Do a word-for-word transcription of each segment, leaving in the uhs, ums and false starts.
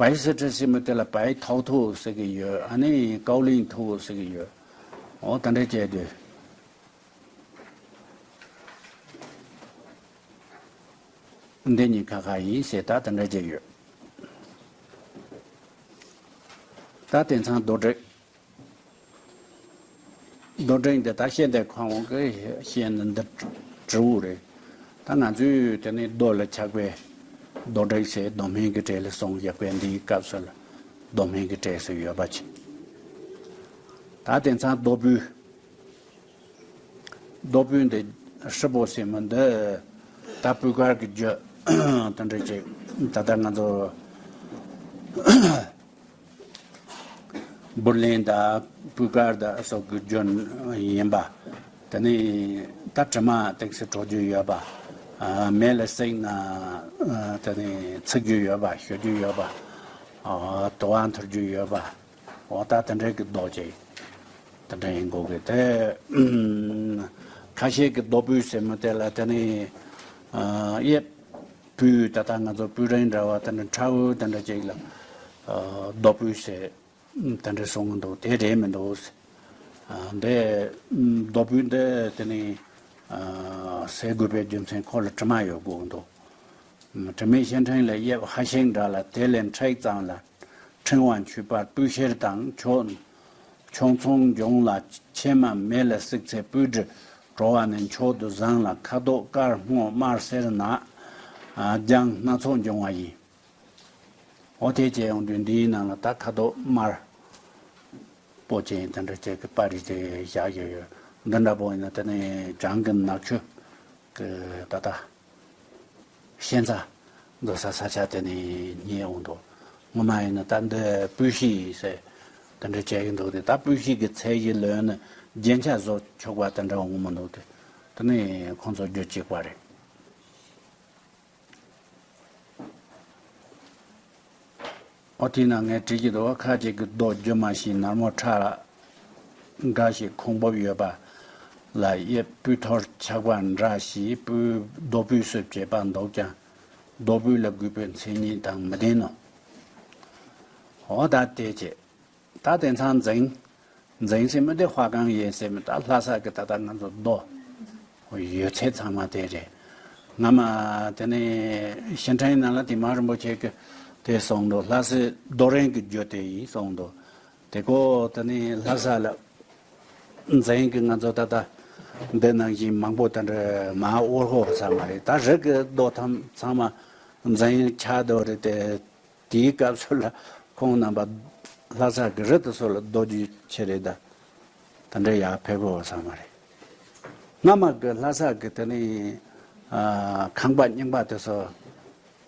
བའི་སི་ཁྲི་ཟེར་མི་དེ་ལ་བའི་ཐའོ་ཐོ་ཟེར་གི་ཡོད། ཨ་ནི་ཀའོ་ལིང་ཐོ་ཟེར་གི་ཡོད། འོ་དེ་འདྲ་བྱས་དུས། འདི་གཉིས་ཁ་ཁ་ཡིན་ཟེར་ད་དེ་འདྲ་བྱས་ཡོད། ད་དེང་སང་རྡོ་བྲིས། རྡོ་བྲིས་འདི་ད་ཤེས་ལྡན་ཁོང་གིས་བཤད་ན་འདི་བྲིས་རེད། ད་ང་ཚོས་དེ་ནས་རྡོ་ལ་ཆགས་པའི་རྡོ་བྲིས་ཟེར་རྡོ་སྨན་གྱི་གྲས་ལ་སོང་ཡག་པའི་འདིའི་སྐབས་སུ་ལ་རྡོ་སྨན་གྱི་གྲས་སུ་ཡོད་པ་ཅིག་ད་དེང་སང་རྡོ་སྦུལ། རྡོ་སྦུལ་འདི་ཧྲིལ་པོ་ཟེར་མི་འདི་ད་སྤུས་ཀར་གྱི་རྒྱུ་དེ་འདྲ་ཅིག་ད་ལྟ་ང་ཚོ་འབུར་ལེན་དང་སྤུས་ཀར་དང་སོགས་ཀྱི་རྒྱུ་ཡིན་པ། དེ་ནས་ད་དྲི་མ་ཏོག་ཙམ་བྲོ་རྒྱུ་ཡོད་པ། མེ་ལ་བསྲེགས་ན་དེ་ནས་ཚིག་རྒྱུ་ཡོད་པ། ཞུ་རྒྱུ་ཡོད་པ། དུ་བ་འཐོར་རྒྱུ་ཡོད་པ། འོ་ད་དེ་འདྲའི་གི་རྡོ་ཅིག་དེ་འདྲ་ཡིན་དགོས་གི་དེ། ཁ་ཤས་ཀྱི་རྡོ་སྦུལ་ཟེར་མི་དེ་ལ་དེ་ནི་གཡས་སྤུས་ད་ལྟ་ང་ཚོ་སྤུས་རིང་འདྲ་བ་དེ་འདྲ་ཁྲ་བོ་དེ་འདྲ་ཅིག་ལ་རྡོ་སྦུལ་ཟེར་དེ་འདྲ་གསུང་གི་འདུག་དེ་རེད་མི་འདུག་འདི་རྡོ་སྦུལ་འདི་དེ་ནི་ཟེར་དགོས་པའི་རྒྱུ་མཚན་ཁོ་ལ་དྲི་མ་ཡོད་དགོས་འདུག་དྲི་མེད་ཤིང་ཕྲན་ལ་དབྱིབས་ཧ་ཤིང་འདྲ་ལ་དེ་ལས་མཁྲེགས་ཙམ་ལ། ཕྲེང་བ་འཁྱུད་པ་སྤུས་ཤེར་དང་། མཆོག་མཆོག་མཚུངས་འབྱུང་ལ་ཕྱེ་མ་མེ་ལ་བསྲེགས་ཚེ་སྤུས་འབྲི་བྲོ་བ་ནི་མཆོག་ཏུ་བཟང་ལ། ཁ་དོག་དཀར་སྔོ་དམར་སེར་ནག་ལྗང་སྣ་ཚོགས་འབྱུང་བ་ཡིན། འོ་དེ་བྱས་ཡོང་དུས་འདིའི་ནང་ལ་ད་ཁ་དོག་དམར་པོ་ཅན་དེ་འདྲ་བྱས་ཀྱི་པར་རིས་དེ་བཞག་ཡོད་ཡོད། འདི་འདྲ་པོ་ཡིན་ན་དེ་ནི་བྱང་གི་ནག་ཆུ་གི་ད་ལྟ། ཤན་རྩ་འཛོ་ས་ས་ཆ་དེ་ནས་རྙེད་འོང་དོ། ངོ་མ་ཡིན་ན་ད་འདི་སྤུས་ཤིག་ཟེར་དེ་འདྲ་བྱས་ཀྱི་འདུག་སྟེ། ད་སྤུས་ཤིག་གི་ཚད་གཞི་ལོན་ན་རྒྱན་ཆ་བཟོ་ཆོག་པ་དེ་འདྲ་འོང་མི་འདུག་སྟེ། དེ་ནས་ཁོང་ཚོ་རྒྱུ་གཅིག་པ་རེད། ཨོ་དེས་ན་ངས་བྲིས་ཀྱི་འདུག་ཁ་ཅིག་གི་རྡོ་རྒྱུ་མ་ཤེས་ནར་མོ་ཁྲ་འགའ་ཞིག་ཁུང་བུབ་ཡོད་པ་ལ་དབྱིབས་སྤུས་མཐོར་ཆགས་པ་འདྲ་ཞིག་སྤུས་རྡོ་སྤུས་སུ་བྱེད་པ་འདུག་ཀྱང་། རྡོ་སྤུས་ལ་གུས་པའི་མཚན་ཉིད་དང་མི་ལྡན་ནོ། འོ་ད་དེ་བྱས། ད་དེང་སང་འཛིང་། འཛིང་ཟེར་མི་དེ་ཧྭ་ཀང་ཡེ་ཟེར་མི་ད་ལྷ་ས་གི་ད་ལྟ་ང་ཚོ་རྡོ་ཡོད་ཚད་ཚང་མ་དེ་རེད། སྔ་མ་དེ་ནས་ཤིང་ཕྲན་ནང་ལ་དེ་མ་རིན་པོ་ཆེ་གི་དེ་གསུངས་འདུག་ལྷ་སའི་རྡོ་རིང་གི་རྒྱུ་དེ་ཡིན་གསུངས་འདུག་དེ་ཀོ་དེ་ནས་ལྷ་ས་ལ་འཛིང་གི་ང་ཚོ་ད་ལྟ་འདི་ནང་བཞིན་མང་པོ་དེ་འདྲ་མ་འོར་ཧོ་ས་མ་རེད། ད་རི་གི་རྡོ་ཐམ་ཚང་མ་འཛིང་ཆགས་འདུག་རེད་དེ། དེའི་སྐབས་སུ་ལ་ཁོང་རྣམ་པ་ལྷ་ས་གི་རི་དེ་ཚོ་ལ་རྡོ་རྒྱུ་ཆེ་རེད་ད། དེ་འདྲ་ཡག་ཕེབས་གོ་བསམ་པ་རེད། སྔ་མ་གི་ལྷ་ས་གི་དེ་ནི་ཨ་ཁང་པ་རྙིང་པ་དེ་ཚོ་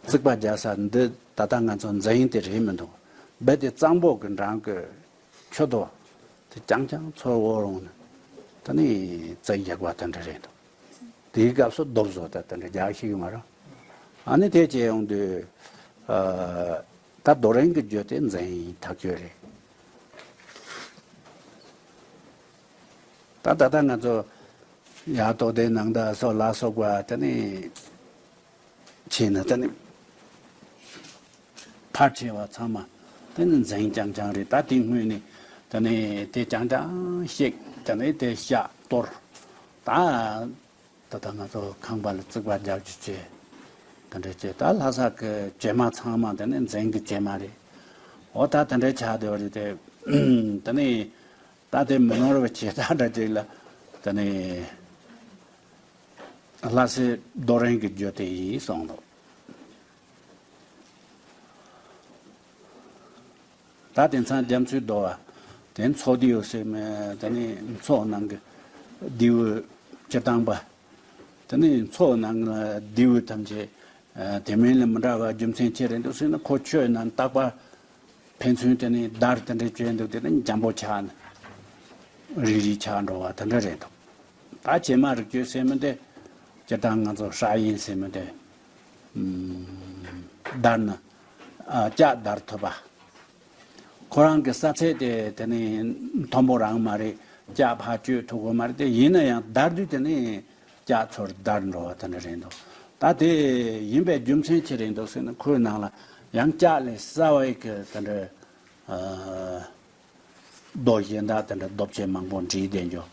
རྩིག་པ་རྒྱག་ས་འདི་ད་ལྟ་ང་ཚོ་འཛིང་དེ་རེད་མི་འདུག་རྦད་དེ་གཙང་པོ་གི་འགྲམ་གི་ཆུ་རྡོ་དེ་རྐྱང་རྐྱང་ཚུར་འོར་འོང་ནས་དེ་ནི་རྩིག་རྒྱག་པ་དེ་འདྲ་རེད་འདུག་དེའི་སྐབས་སུ་རྡོ་བཟོ་ལྟ་དེ་འདྲ་རྒྱག་ཤེས་ཀྱི་མ་རེད། ཨ་ནི་དེ་བྱས་ཡོང་དུས་ཨ་ད་རྡོ་རིང་གི་རྒྱུ་དེ་འཛིང་ཐག་ཆོད་རེད། ད་ད་ལྟ་ང་ཚོ་ཡར་རྡོ་སྡེ་ནང་ད་སོགས་ལ་སོགས་པ་དེ་ནི་བྱས་ན་དེ་ནི་ཕར་ཆེ་བ་ཚང་མ་དེ་ནི་འཛིང་རྐྱང་རྐྱང་རེད། ད་དེ་སྔོན་ནས་དེ་ནི་དེ་རྐྱང་རྐྱང་ཞིག་དེ་ནི་དེ་ཤག་གཏོར་ད། ད་ལྟ་ང་ཚོ་ཁང་པ་ལ་རྩིག་པ་རྒྱག་རྒྱུ་བྱས། དེ་འདྲ་བྱས་ད་ལྷ་ས་གི་བྱེ་མ་ཚང་མ་དེ་ནི་འཛིང་གི་བྱེ་མ་རེད། འོ་ད་དེ་འདྲ་ཆགས་བསྡད་པ་རེད་དེ། དེ་ནི་ད་དེ་མི་ནོར་བ་བྱས་ད་འདྲ་ཅིག་ལ་དེ་ནི་ལྷ་སའི་རྡོ་རིང་གི་རྒྱུ་དེ་ཡིན་གསུངས་འདུག་ད་དེང་སང་རྒྱ་མཚོའི་རྡོ་བ། དེ་མཚོ་རྡེའུ་ཟེར་མི་དེ་ནི་མཚོ་ནང་གི་རྡེའུ་སྤྱིར་བཏང་པ། དེ་ནི་མཚོ་ནང་ལ་རྡེའུ་ཐམས་ཅད་དེ་མིན་ལ་མི་འདྲ་བ་རྒྱུ་མཚན་ཅི་རེད་འདུག་ཟེར་ན། ཁོ་ཆུའི་ནང་རྟག་པར་ཕན་ཚུན་དེ་ནི་བརྡར་དེ་འདྲ་བྱས་འདུག་དེ་ནི་འཇམ་པོ་ཆགས་ནས་རིལ་རིལ་ཆགས་འགྲོ་བ་དེ་འདྲ་རེད་འདུག་ད་བྱེ་མ་རིགས་རྒྱུད་ཟེར་མི་དེ་སྤྱིར་བཏང་ང་ཚོ་ཧྲ་ཡིན་ཟེར་མི་དེ་བརྡར་ན་ལྕགས་བརྡར་ཐུབ་པ། ཁོ་རང་གི་ས་ཚད་དེ་དེ་ནི་མཐོན་པོ་རང་མ་རེད། ལྕགས་ཕར་གཅོད་ཐུབ་ཀྱི་མ་རེད་དེ། ཡིན་ན་ཡང་བརྡར་དུས་དེ་ནི་ལྕགས་ཚུར་བརྡར་འགྲོ་བ་དེ་འདྲ་རེད་འདུག་ད་ ད་དེ་ཡིན་པའི་རྒྱུ་མཚན་ཅི་རེད་འདུག་ཟེར་ན། ཁོའི་ནང་ལ་ཡང་ལྕགས་ལས་གསར་བའི་གི་དེ་འདྲ་ཨ་རྡོ་གཞན་དག་དེ་འདྲ་རྡོ་ཆས་མང་པོ་བྲིས་བསྡད་འཇོག་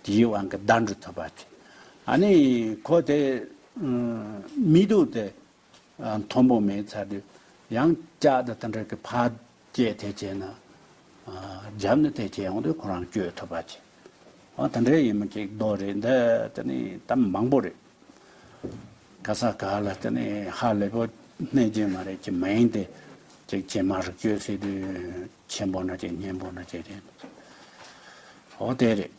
དེའི་དབང་གིས་བརྡ་འགྲོ་ཐུབ་པ་བྱས། ཨ་ནི་ཁོ་དེ་ཨ་མི་འདུག་སྟེ། ཨ་མཐོན་པོ་མེད་ཚར་དུས་ཡང་ལྕགས་དང་དེ་འདྲ་གི་ཕར་བཅད་དེ་བྱས་ན། ཨ་རྒྱབ་ནས་དེ་བྱས་ཡོང་དུས་ཁོ་རང་བསྐྱོད་ཐུབ་པ་བྱས། ཨ་དེ་འདྲའི་ཡིན་མི་ཅིག་རྡོ་རེད། འདི་དེ་ནི་ད་མང་པོ་རེད། ག་ས་ག་ལ་དེ་ནི་ཧ་ལས་པོ་གནས་རྒྱུ་མ་རེད། ཅི་མ་ཡིན་ཏེ་ཅིག་བྱེ་མ་རུ་བསྐྱོད་ཟེར་དུས་ཆེན་པོ་ན་ཅིག་སྙན་པོ་ན་ཅིག་རེད། འོ་དེ་རེད།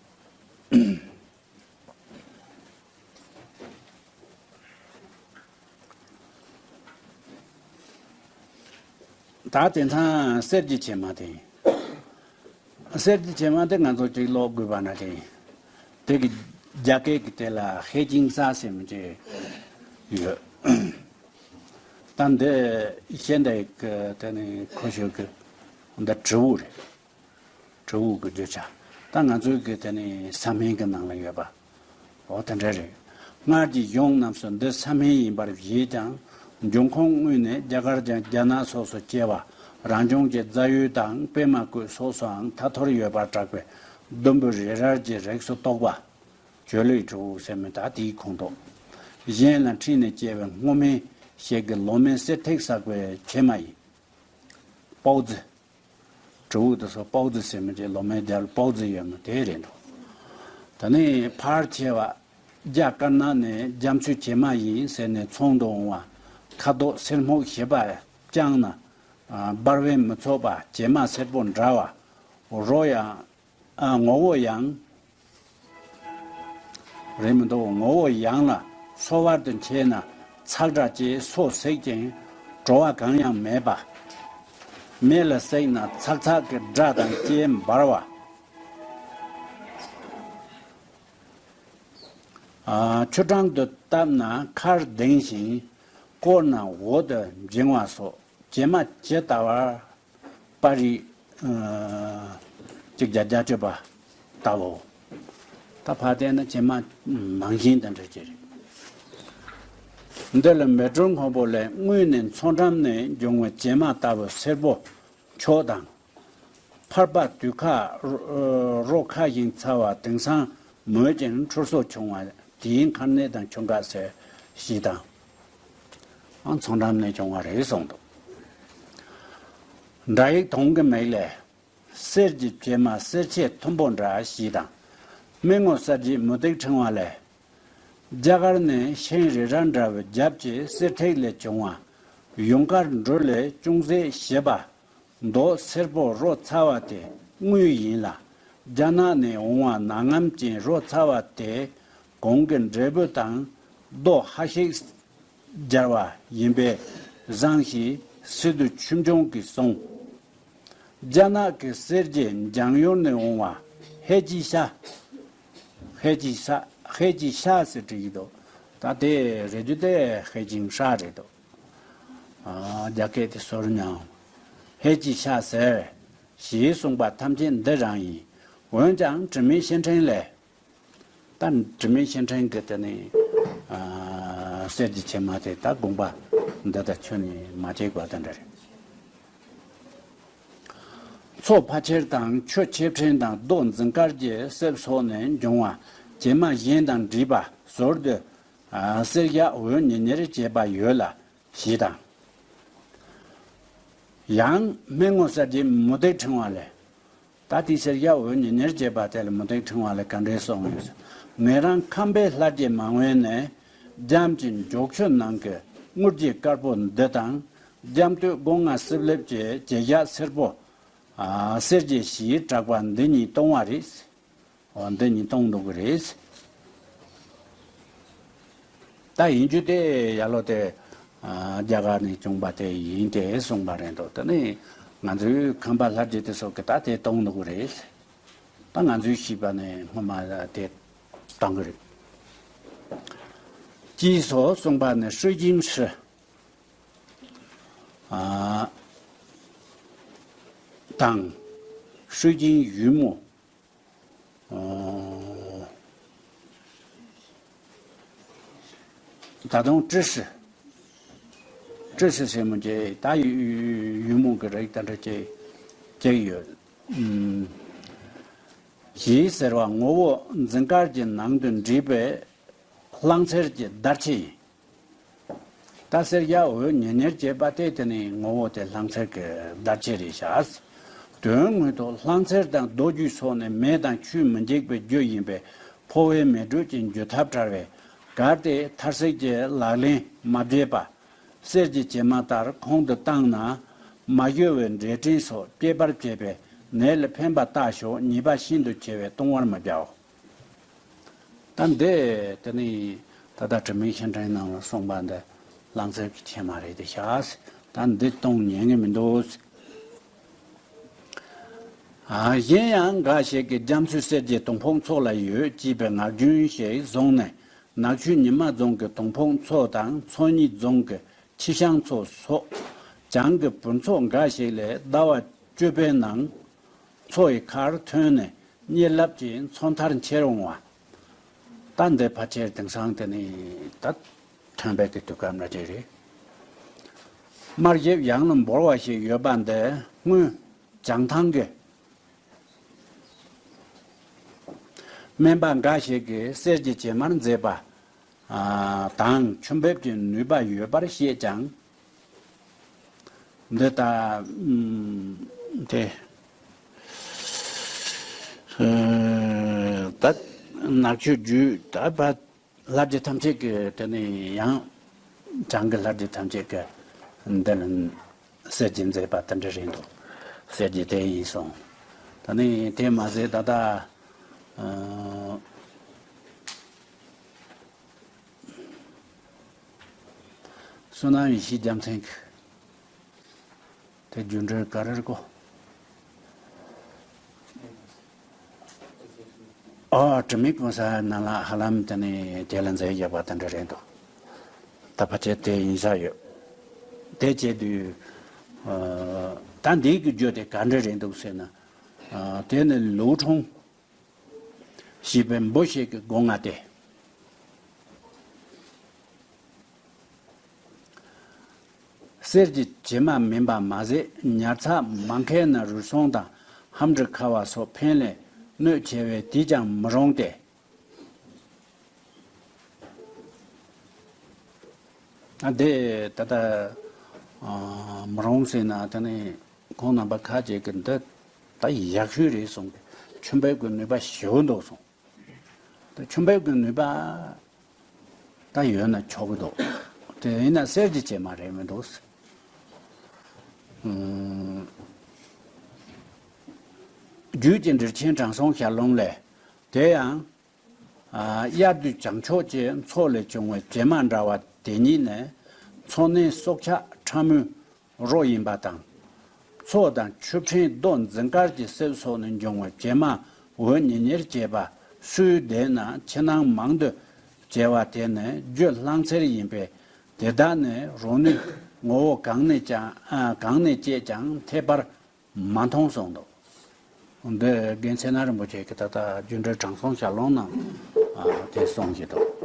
ད་དེང་སང་གསེར་གྱི་བྱེ་མ་དེ་ཡིན། གསེར་གྱི་བྱེ་མ་དེ་ང་ཚོ་གཅིག་ཀློག་དགོས་པ་ན་དེ་ཡིན། དེ་གི་རྒྱ་སྐད་ཀྱི་དེ་ལ་ཧེ་ཅིང་ས་ཟེར་མི་ཅིག་ཡོད། ད་འདི་ཤེས་འདི་གི་དེ་ནི་ཁོ་ཤོད་གི་འདི་དྲིལ་བུ་རེད། དྲིལ་བུ་གི་རྒྱུ་ཆ། ད་ང་ཚོའི་གི་དེ་ནི་ས་སྨན་གི་ནང་ལ་ཡོད་པ། འོ་དེ་འདྲ་རེད། སྔར་གྱི་གཞུང་རྣམས་སུ་འདི་ས་སྨན་ཡིན་པར་བཞེད་ཀྱང་། འབྱུང་ཁུངས་དངོས་ནི་རྒྱ་གར་དང་རྒྱ་ནག་སོགས་སུ་སྐྱེ་བ། རང་བྱུང་གི་རྫ་ཡུལ་དང་པད་མ་བཀོད་སོགས་སུའང་ཐ་ཐོར་ཡོད་པར་གྲགས་པས། ཟླུམ་པོ་རི་རལ་གྱི་རིགས་སུ་གཏོགས་པ། གྱོ་ལུའི་དྲིལ་བུ་ཟེར་མི་ད་དེའི་ཁོངས་གཏོགས། གཞན་ལ་འཁྲིས་ནས་སྐྱེ་བའི་སྔོ་སྨན་ཞིག་གི་ལོ་མའི་གསེར་ཐིགས་བསགས་པའི་བྱེ་མ་ཡིན། པའོ་ཙི། དྲིལ་བུ་དེ་ཚོ་པའོ་ཙི་ཟེར་མི་ཅིག་ལོ་མའི་རྒྱབ་ལ་པའོ་ཙི་ཡོད་མི་དེ་རེད་འདུག་ད་ནི་ཕལ་ཆེ་བ་རྒྱ་དཀར་ནག་ནས་རྒྱ་མཚོའི་བྱེ་མ་ཡིན་ཟེར་ནས་ཚོང་དུ་འོང་བ། ཁ་དོག་སེར་སྨུག་ཞིབ་པ་བཅངས་ན། ཨ་འབར་བས་མི་ཚུགས་པ་བྱེ་མ་སེར་པོ་འདྲ་བ། རོ་ཡང་། ཨ་ངོ་བོ་ཡང་། རེད་མི་འདུག་ངོ་བོ་ཡང་ལ་སོ་བར་དུ་མཆེད་ན་ཚག་སྒྲ་སྐྱེས་སོ་སྲེག་ཅིང་བྲོ་བ་གང་ཡང་མེད་པ། མེ་ལ་བསྲེགས་ན་ཚག་ཚག་གི་སྒྲ་དང་བཅས་འབར་བ། ཨ་ཆུ་གྲང་དུ་བཏབ་ན་ཁར་ལྡིང་ཞིང་བསྐོལ་ན་འོ་དུ་འབྱིང་བ་སོགས་བྱེ་མ་ཇི་ལྟ་བར། པར་རིས། ཨ་གཅིག་བརྒྱ་བརྒྱད་ཅུ་པ་ལྟ་བུ། ད་ཕར་བལྟས་ན་བྱེ་མ་མང་བཞིན་དང་འདྲ་ཅིག་རེད། འདི་ལ་མེ་ཏྲོན་ཁོང་པོ་ལས་དངོས་ནས་མཚོ་འགྲམ་ནས་འབྱུང་བའི་བྱེ་མ་ལྟ་བུ་སེར་པོ་མཆོག་དང་། ཕར་པ་དུད་ཁ་རོ་ཁ་ཞིང་ཚ་བ་དེང་སང་མོད་ཅིང་འཁྲུལ་སོ་ཆུང་བ་དེའི་མཁར་ནད་དང་ཆུ་འགག་ཟེར་ཞིག་དང་། ཨང་མཚོ་འགྲམ་ནས་བྱུང་བ་རེད་གསུངས་འདུག་འདྲ་ཡིག་དུང་གི་མིག་ལས། གསེར་གྱི་བྱེ་མ་གསེར་ཕྱེ་མཐོན་པོ་འདྲ་ཞིག་དང་། སྨན་ངོ་གསར་བརྗེའི་མུ་ཏིག་ཕྲེང་བ་ལས། རྒྱ་གར་ནས་ཤིང་རི་རབ་འདྲ་བའི་རྒྱབ་ཀྱི་གསེར་ཐིག་ལས་བྱུང་བ། ཡུངས་དཀར་འབྲུ་ལས་ཅུང་ཟད་ཞིབ་པ། མདོག་སེར་པོ་རོ་ཚ་བ་དེ་དངུལ་ཡིན་ལ། རྒྱ་ནག་ནས་འོང་བ་ནག་ངམ་ཅན་རོ་ཚ་བ་དེ་གོང་གི་འབྲས་བུ་དང་རྡོ་ཧ་ཤིག་སྦྱར་བ་ཡིན་པས་བཟང་ཞེས་སི་ཏུ་ཆོས་འབྱུང་གིས་གསུངས། རྒྱ་ནག་གི་གསེར་གྱི་འཇང་ཡུལ་ནས་འོང་བ་ཧེ་ཅི་ཤ། ཧེ་ཅི་ཤ། ཧེ་ཅི་ཤ་ཟེར་བྲིས་ཀྱི་འདུག་ད་དེ་རེ་རྒྱུ་དེ་ཧེ་ཅིང་ཤ་རེད་འདུག་ཨ་རྒྱ་སྐད་དེ་ཟུར་མྱང་། ཧེ་ཅི་ཤ་ཟེར། ཞེས་གསུངས་པ་ཐམས་ཅད་འདི་རང་ཡིན། འོན་ཀྱང་དྲི་མེད་ཤིང་ཕྲན་ལས། ད་དྲི་མེད་ཤིང་ཕྲན་གྱི་དེ་ནི་ཨ་གསེར་གྱི་ཕྱེ་མ་དེ་ད་དགོངས་པ་འདི་ལྟར་ཁྱོན་ནས་མ་བྱས་པ་དེ་འདྲ་རེད། མཚོ་ཕལ་ཆེར་དང་ཆུ་ཆེ་ཕྲན་དང་རྡོ་འཛིན་དཀར་གྱི་གསེབ་སོགས་ནས་འབྱུང་བ་བྱེ་མ་གཞན་དང་འདྲིས་པ་ཟུར་དུ་ཨ་གསེར་ཞག་འོད་ཉི་ཉེར་བྱེད་པ་ཡོད་ལ། ཞེས་དང་། ཡང་སྨན་ངོ་གསར་བརྗེའི་མུ་ཏིག་ཕྲེང་བ་ལས། ད་དེའི་གསེར་ཞག་འོད་ཉི་ཉེར་བྱེད་པ་དེ་ལ་མུ་ཏིག་ཕྲེང་བ་ལས་ག་འདྲས་གསུངས་ཡོད་ཟེར། ངེད་རང་ཁམས་པའི་ལྷ་རྗེ་མང་བན་ནས་རྒྱམ་གྱི་འཇོག་ཆུ་ནང་གི་དངུལ་གྱི་དཀར་པོ་འདི་དང་རྒྱམ་སྟོད་སྒོ་ང་སྲིབ་ལེབ་ཀྱི་བྱེ་ཞག་སེར་པོ། ཨ་གསེར་གྱི་ཞེས་གྲགས་པ་འདི་གཉིས་གཏོང་བ་རེད། འོ་འདི་གཉིས་གཏོང་འདུག་གི་རེད། ད་ཡིན་རྒྱུ་དེ་ཡ་ལོ་དེ་ཨ་རྒྱ་གར་ནས་བྱུང་བ་དེ་ཡིན་ཏེ་གསུངས་པ་རེད་འདུག་དེ་ནི་ང་ཚོའི་ཁམས་པ་ལྷ་རྗེ་དེ་ཚོ་གི་ད་དེ་གཏོང་འདུག་གི་རེད། ད་ང་ཚོའི་ཤེས་པ་ནས་སྔོན་མ་དེ་གཏོང་གི་རེད། ཅེས་སོགས་གསུངས་པ་ནི་ཧྲུའུ་ཅིང་ཧྲི། ཨ་དང་། ཧྲུའུ་ཅིང་ཡུས་མོ། ཨོ། ད་དུང་ཀྲི་ཧྲི། ཀྲི་ཧྲི་ཟེར་མོ་ཅེ་ད་ཡུ་ཡུ་མོ་གི་རིགས་དེ་འདྲ་ཅིག་ཅིག་ཡོད། ཨུམ། གཞི་ཟེར་བ་ངོ་བོ་འཛིན་དཀར་གྱི་ནང་དུ་འདྲེས་པའི་གླང་ཚེར་གྱི་བརྡར་ཆད་ཡིན། ད་གསེར་གྱི་འོད་ཉེར་ཉེར་བྱེད་པ་དེ་དེ་ནི་ངོ་བོ་དེ་གླང་ཚེར་གྱི་བརྡར་ཆད་རེད་བཞག། དོན་དངོས་ཐོག་གླང་ཚེར་དང་རྡོ་རྒྱུས་སོགས་ནི་མེ་དང་ཆུས་མི་འཇིག་པའི་རྒྱུ་ཡིན་པས་འཕོ་བའི་མེ་དྲོད་ཀྱི་འཇུ་ཐབས་བྲལ་བས། གལ་ཏེ་ཐར་ཟིག་གི་ལག་ལེན་མ་བྱས་པ། གསེར་གྱི་བྱེ་མ་ལྟར་ཁོང་དུ་བཏང་ན། མ་གཞོལ་བའི་འབྲས་སྐྲན་སོགས་སྐྱེད་པར་བྱེད་པས་ནད་ལ་ཕན་པ་ལྟ་ཞོག། ཉེས་པ་ཤིན་ཏུ་ཆེ་བས་གཏོང་བར་མི་བྱའོ། ད་འདི་དེ་ནི་ད་ལྟ་དྲི་མེད་ཤིང་ཕྲན་ནང་ལ་གསུངས་པ་འདི་གླང་ཚེར་གྱི་བྱེ་མ་རེད་དེ་ཤག། ད་འདི་གཏོང་ཉན་གི་མི་འདུག། ཨ། གཞན་ཡང་འགའ་ཞིག་གིས་རྒྱ་མཚོའི་གསེར་གྱི་དོང་ཕུག་མཚོ་ལ་ཡོད་ཅེས་པའི་ངག་རྒྱུན་ཞིག་བཟུང་ནས། ནག་ཆུ་ཉི་མ་རྫོང་གི་དོང་ཕུག་མཚོ་དང་མཚོ་གཉིས་རྫོང་གི་ཆི་ཤང་མཚོ་སོགས་བྱང་གི་བོད་མཚོ་འགའ་ཞིག་ལས་ཟླ་བ་བཅུ་པའི་ནང་མཚོ་ཡི་ཁར་ཐོན་ནས་གཉེར་ལབ་ཀྱིས་མཚོ་མཐར་འཁྱེར་འོང་བ། ད་འདི་ཕལ་ཆེར་དེང་སང་དེ་ནི་ད་ཐོན་པའི་གི་དུས་སྐབས་འདྲ་ཅིག་རེད། དམར་ཞིབ་ཡང་ལ་འབོར་བ་ཞིག་ཡོད་པ་འདི་སྔོན་བྱང་ཐང་གི་སྨན་པ་འགའ་ཞིག་གིས་གསེར་གྱི་བྱེ་མར་མཛེས་པ། ཨ། དང་ཆུ་འབེབས་ཀྱི་ནུས་པ་ཡོད་པར་བཤད་ཀྱང་། འདི་ལྟ། ཨུམ། དེ། ཨ། ད་ནག་ཆུ་རྒྱུད་ད་བ་ལྷ་རྗེ་ཐམས་ཅད་ཀྱི་དེ་ནི་ཡང་བྱང་གི་ལྷ་རྗེ་ཐམས་ཅད་ཀྱི་འདི་ལ་གསེར་གྱི་མཛེས་པ་དེ་འདྲ་རེད་འདུག། གསེར་གྱི་དེ་ཡིན་སོང་། ད་ནི་དེ་མ་ཟད་ད་ལྟ། ཨ། བསོད་ནམས་ཡེ་ཤེས་རྒྱལ་མཚན་གྱི་དེ་རྒྱུ་འབྲས་ག་རེ་རེད་གོ། ཨ། དྲི་མེད་གོང་ས་ནང་ལ་ཧ་ལམ་དེ་ནི་དེ་ལ་མཛད་བཞག་པ་དེ་འདྲ་རེད་འདུག། ད་ཕལ་ཆེར་དེ་ཡིན་ས་ཡོད། དེ་བྱས་དུས། ཨ། ད་འདི་གི་རྒྱུ་དེ་ག་འདྲ་རེད་འདུག་ཟེར་ན། ཨ། དེ་ནི་ལུའུ་ཁྲུང་ཞེས་པའི་འབུ་ཞིག་གི་སྒོ་ང་སྟེ། གསེར་གྱི་བྱེ་མ་མིན་པ་མ་ཟད་ཉར་ཚགས་མ་མཁས་ན་རུལ་སུངས་དང་ཧམ་འདྲི་ཁ་བ་སོགས་ཕན་ལས་གནོད་ཆེ་བས་དེས་ཀྱང་མི་རུང་སྟེ། ཨ། དེ་ད་ལྟ། ཨ། མི་རུང་ཟེར་ན་དེ་ནི་ཁོང་རྣམ་པ་ཁ་ཅིག་གིས་འདི་ད་ཡག་ཤོས་རེད་གསུངས་ཏེ་ཆུ་འབེབས་ཀྱི་ནུས་པ་ཞེ་པོ་འདུག་གསུངས། ད་ཆུ་འབེབས་ཀྱི་ནུས་པ་ད་ཡོད་ན་ཆོག་གི་འདུག། དེ་ཡིན་ན་གསེར་གྱི་བྱེ་མ་རེད་མི་འདུག། ཨུམ། རྒྱུད་ཀྱི་འགྲེལ་ཆེན་དྲང་སྲོང་ཞལ་ལུང་ལས། དེ་ཡང་། ཨ། དབྱར་དུས་བྱང་ཕྱོགས་ཀྱི་མཚོ་ལས་བྱུང་བའི་བྱེ་མ་འདྲ་བ་དེ་ཉིད་ནི་མཚོ་སྣའི་སྲོག་ཆགས་ཕྲ་མོའི་རོ་ཡིན་པ་དང་། མཚོ་དང་ཆུ་ཕྲན་རྡོ་འཛིན་དཀར་གྱི་གསེབ་སོགས་ནས་འབྱུང་བའི་བྱེ་མ་འོད་ཉེར་ཉེར་བྱེད་པ་སུའི་སྡེ་ན་ཕྱི་ནང་མང་དུ་སྐྱེ་བ་དེ་ནི་རྒྱུ་གླང་ཚེར་ཡིན་པས། དེ་དག་ནི་རོ་ནུས་ངོ་བོ་གང་ནས་ཀྱང་། ཨ། གང་ནས་སྐྱེས་ཀྱང་འཐད་པར་མ་མཐོང་གསུངས་འདུག། འདི་རྒན་ཚེ་ན་རིན་པོ་ཆེ་གིས་ད་ལྟ་རྒྱུད་འགྲེལ་དྲང་སྲོང་ཞལ་ལུང་ནང་། ཨ། དེ་གསུངས་བཞག་འདུག།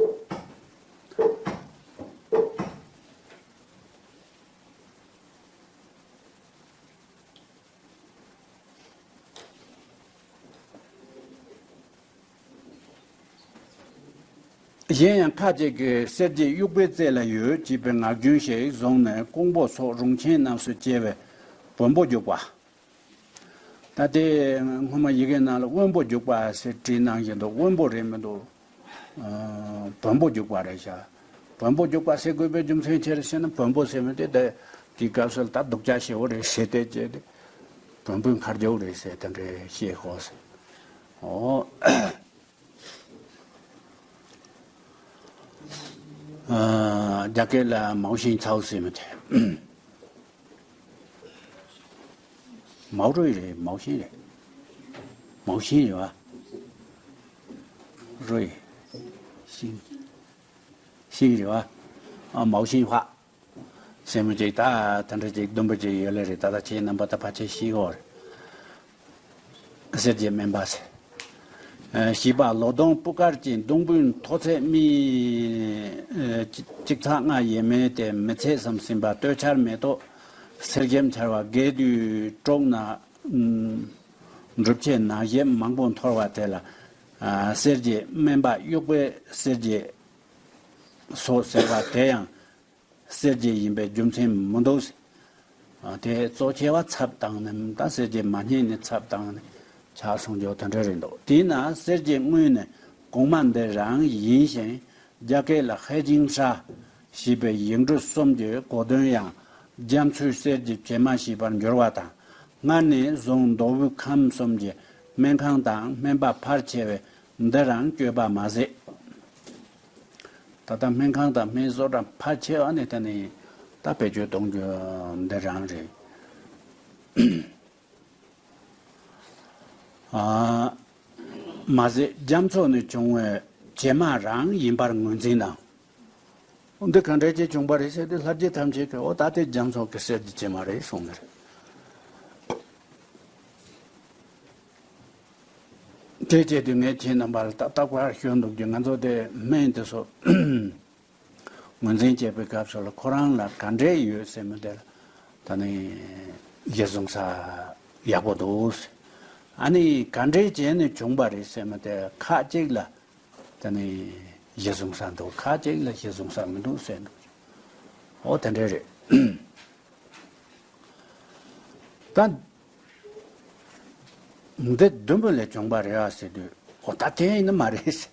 གཞན་ཡང་ཁ་ཅིག་གིས་གསེར་གྱི་དབྱུག་པའི་རྩེ་ལ་ཡོད་ཅེས་པའི་ངག་རྒྱུན་ཞིག་བཟུང་ནས་ཀོང་པོ་སོགས་རོང་ཆེན་རྣམས་སུ་སྐྱེ་བའི་བོན་པོ་རྒྱུག་པ། ད་དེ་སྔོན་མ་ཡི་གེ་ནང་ལ་དབོན་པོ་རྒྱུག་པ་ཟེར་བྲིས་གནང་བཞིན་དུ་དབོན་པོ་རེད་མི་འདུག། ཨ། བོན་པོ་རྒྱུག་པ་རེད་ཤག། བོན་པོ་རྒྱུག་པ་ཟེར་དགོས་པའི་རྒྱུ་མཚན་ཅི་རེད་ཟེར་ན། བོན་པོ་ཟེར་མི་དེ་དེ་དེའི་སྐབས་སུ་ད་སྡུག་ཅག་ཞེ་པོ་རེད་ཟེར་ཏེ་བྱས་ཏེ། བོན་པོའི་མཁར་རྒྱུག་རེད་ཟེར་དེ་འདྲའི་བཤད་ཤོག་ཟེར། ཨོ། ཨ། རྒྱ་སྐད་ལ་མའོ་ཤིང་ཚའོ་ཟེར་མི་དེ། མའོ་རུའི་རེད། མའོ་ཤིང་རེད། མའོ་ཤིང་རེད་བ། རུའི་ཤིང་། ཤིང་རེད་བ། ཨ། མའོ་ཤིང་ཧྭ་ཟེར་མི་ཅིག་ད་དེ་འདྲ་ཅིག་བདུན་པོ་ཅིག་ཡོད་ལེ་རེད། ད་ལྟ་ཁྱེད་རྣམ་པ་ད་ཕལ་ཆེར་ཤེས་ཀྱི་ཡོད་རེད། གསེར་གྱི་སྨན་པ་ཟེར། བཞི་པ་ལོ་སྡོང་སྤུ་དཀར་གྱི་སྡོང་བུའི་མཐོ་ཚད་སྨི་གཅིག་ཚེག་ལྔ་ཡས་མས་ཏེ་མི་ཚད་ཙམ་ཟིན་པ་སྟོད་ཆར་མེ་ཏོག་གསེར་སྐྱེམས་ཆར་བ་རྒས་དུས་གྲོག་ན་འབྲུ་ཕྱེ་ནག་ཞེབ་མང་པོ་འཐོར་བ་དེ་ལ་གསེར་གྱི་སྨན་པ་གཡུག་པའི་གསེར་གྱི་སོ་ཟེར་བ་དེ་ཡང་གསེར་གྱི་ཡིན་པའི་རྒྱུ་མཚན་མི་འདུག། དེ་གཙོ་ཆེ་བ་ཚབ་བཏང་ནས་ད་གསེར་གྱི་མ་རྙེད་ནས་ཚབ་བཏང་ནས་ཆགས་སོང་རྒྱུ་དེ་འདྲ་རེད་འདུག། དེས་ན་གསེར་གྱི་དངོས་ནི་གོང་མ་འདི་རང་ཡིན་ཞིང་། རྒྱ་སྐད་ལ་ཧའེ་ཅིང་ཧྲ་ཞེས་པའི་ཡིག་འབྲུ་གསུམ་གྱི་གོ་དོན་ཡང་རྒྱ་མཚོའི་གསེར་གྱི་བྱེ་མ་ཞེས་པར་འགྱུར་བ་དང་། སྔར་ནས་བཟུང་མདོ་དབུས་ཁམས་གསུམ་གྱི་སྨན་ཁང་དང་སྨན་པ་ཕལ་ཆེ་བས་འདི་རང་བསྐྱོད་པ་མ་ཟད། ད་ལྟ་སྨན་ཁང་དང་སྨན་བཟོ་གྲྭ་ཕལ་ཆེ་བ་ནས་ད་ནི་ད་བེད་སྤྱོད་གཏོང་རྒྱུ་འདི་རང་རེད། ཨ། མ་ཟད་རྒྱ་མཚོ་ནས་བྱུང་བའི་བྱེ་མ་རང་ཡིན་པར་ངོས་འཛིན་དང་། འདི་ག་འདྲས་ཀྱིས་བྱུང་པ་རེད་ཟེར་ཏེ་ལྷ་རྗེ་ཐམས་ཅད་ཀྱིས་འོ་ད་དེ་རྒྱ་མཚོ་གི་གསེར་གྱི་བྱེ་མ་རེད་གསུངས་ནི་རེད། དེ་བྱས་དུས་ངས་ཁྱེད་རྣམ་པ་ལ་ད་རྟག་པར་ཞུ་འདུག་རྒྱུ། ང་ཚོ་དེ་སྨན་དེ་ཚོ་ངོས་འཛིན་བྱེད་པའི་སྐབས་སུ་ལ་ཁོ་རང་ལ་ག་འདྲས་ཡོད་ཟེར་མི་དེ་ལ་ད་ནི་གཞི་བཟུང་ས་ཡག་པོ་འདུག། ཨ་ནི་ག་འདྲས་བྱས་ནས་བྱུང་པ་རེད་ཟེར་མི་དེ་ཁག་ཅིག་ལ་ད་ནི་གཞི་བཟུང་ས་འདུག། ཁག་ཅིག་ལ་གཞི་བཟུང་ས་མི་འདུག་ཟེར་འདུག། འོ་དེ་འདྲས་རེད། ད་འདི་བདུན་པོ་ལས་བྱུང་པ་རེད་ཨ་ཟེར་དུས་འོ་ད་དེ་ཡིན་ནི་མ་རེད་ཟེར།